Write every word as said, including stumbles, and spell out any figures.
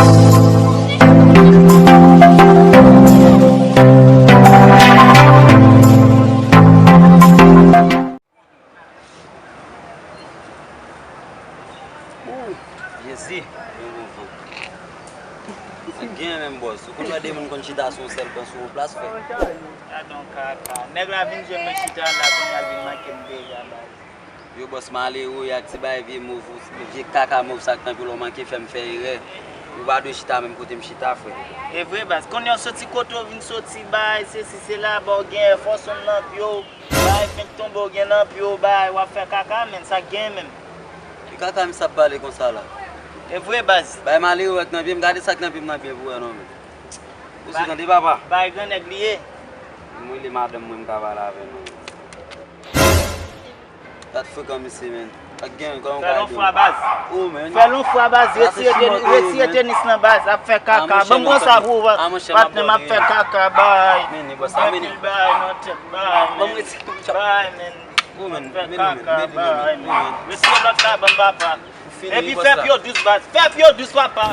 Jezi, men bon van. Sa gen menm bòs. Ou konn wè de moun konn chita sou yon sèl ban sou yon plas, frè? Gadon kaka. Nèg la vin jwenn mwen chita la, kounye a l vin manke m deja, baz. Yo bòs malere, ak ti bay vye mov, vye kaka mov sa k nan pye w, manke fè m fè erè. Ou pa dwe chita menm kote m chita, frè. E vre, baz. Kounye a w soti kote w vin soti, bay, sesi, sela, ba w gen fòs w nan pye w. Bay, fenk tonbe w gen nan pye w, bay, w ap fè kaka, menn, sa k gen menm. Ki kaka misye ap pale konsa la? E vre, baz. Bay malere w ak nan pye m, gade sa k nan pye m nan byen pou wè non, menn. Mesye, tande papa. Bay grannèg li ye. M rele madanm mwen, m ka pale avè l non, menn. Gad frekan misye, menn. Ak gen, kòman w ka ede m? Fè l yon fwa, baz. Oh, menn. Fè l yon fwa, baz. Retire tenis, retire tenis nan, baz. Ap fè kaka. Ban m pran sa pou ou, patnè, m ap fè kaka, bay. Bay, non, tèt, bay, menn. Bay, menn. Ou menn, fè kaka, bay. Retire lòt la, ban m papa. Epi fè pye w dous, baz. Fè pye w dous, papa.